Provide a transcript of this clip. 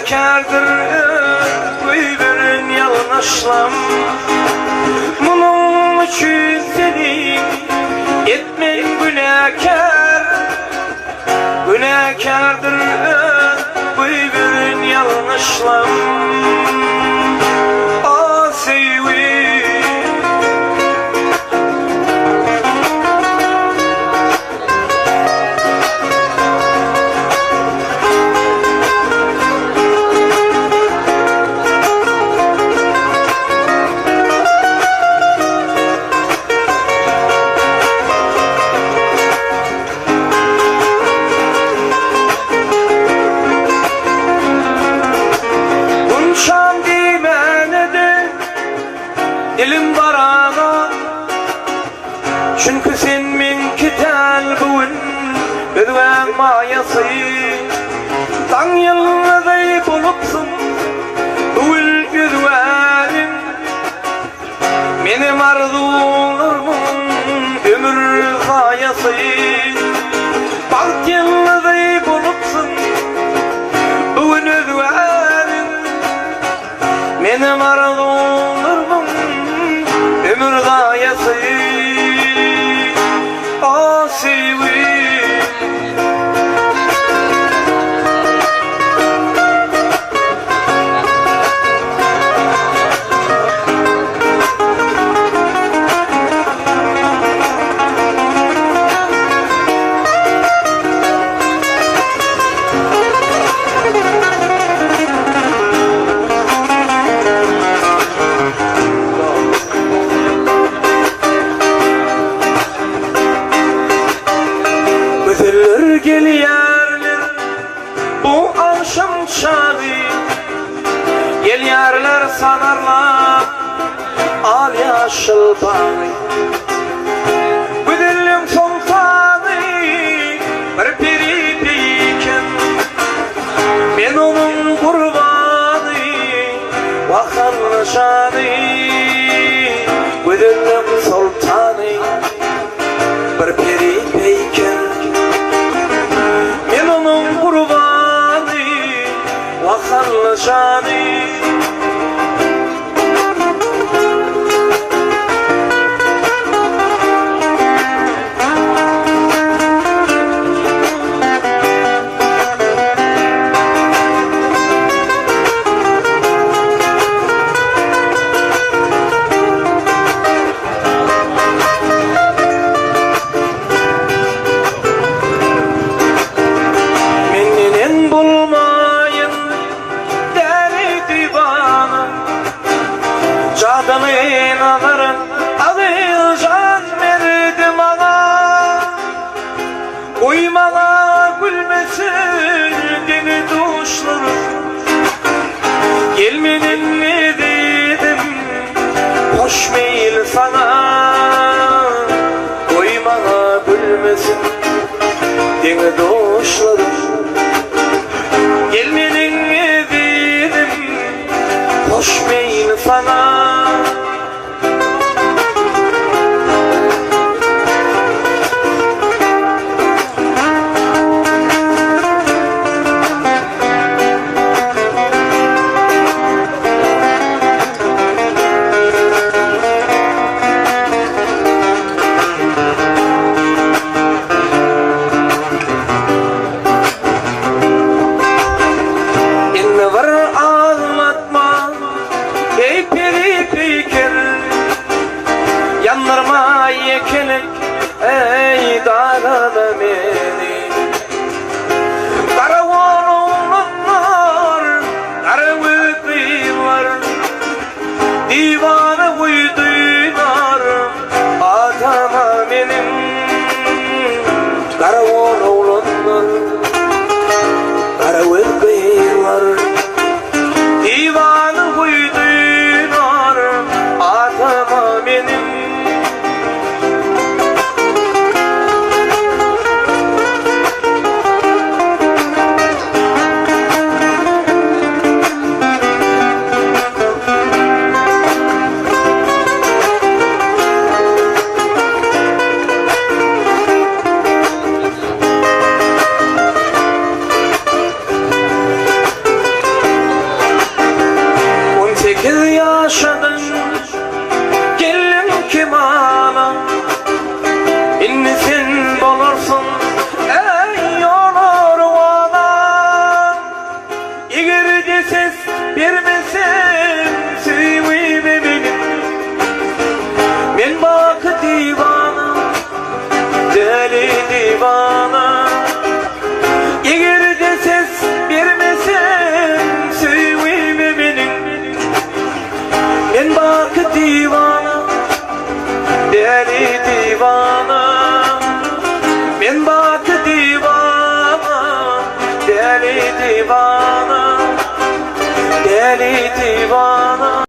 Günäkärdir öz goýberen ýalňyşlam. Munuň üçin seni etmen günäkär. Günäkärdir öz goýberen ýalňyşlam. A söýgi. Gunçam diýmäne-de dilim baranok. Çünki sen meňki däl bu gün özgäň maýasy. Daň ýyldyzy bolupsyň bu gün özgäniň. Menem arzuwlarmyň ömür zaýasy. Bagt ýyldyzy bolupsyň bu gün özgäniň. Menem arzuwlarmyň ömür zaýasy. O söýgi. Gözeller gelýärler bu agşam çagy, Gelýärler sanarlap al-ýaşyl bagy. Gözelleň soltany bir peri peýken, Men onuň gurbany, watan nyşany, Gözelleň soltany bir peri peýker. Men onuň gurbany, watan nyşany. Men neneň bolmaýyn däli diwana, Jadyly nazaryň agyr jan berdi maňa. Goý maňa gülmesin deňi-duşlarym, Gel meniň ezizim, hoş meýil saňa. Goý maňa gülmesin deňi-duşlarym, Gel meniň ezizim, hoş meýil saňa. Indi bir aglatma. Eý peri peýker, Ýandyrma ýekelik, eý dagada meni. Garagol oglanlar, garagöz gyzlar, Diwana guýdular atama meniň. Garagol oglanlar, garagöz gyzlar. Diwany guýdular atama meniň. diwana.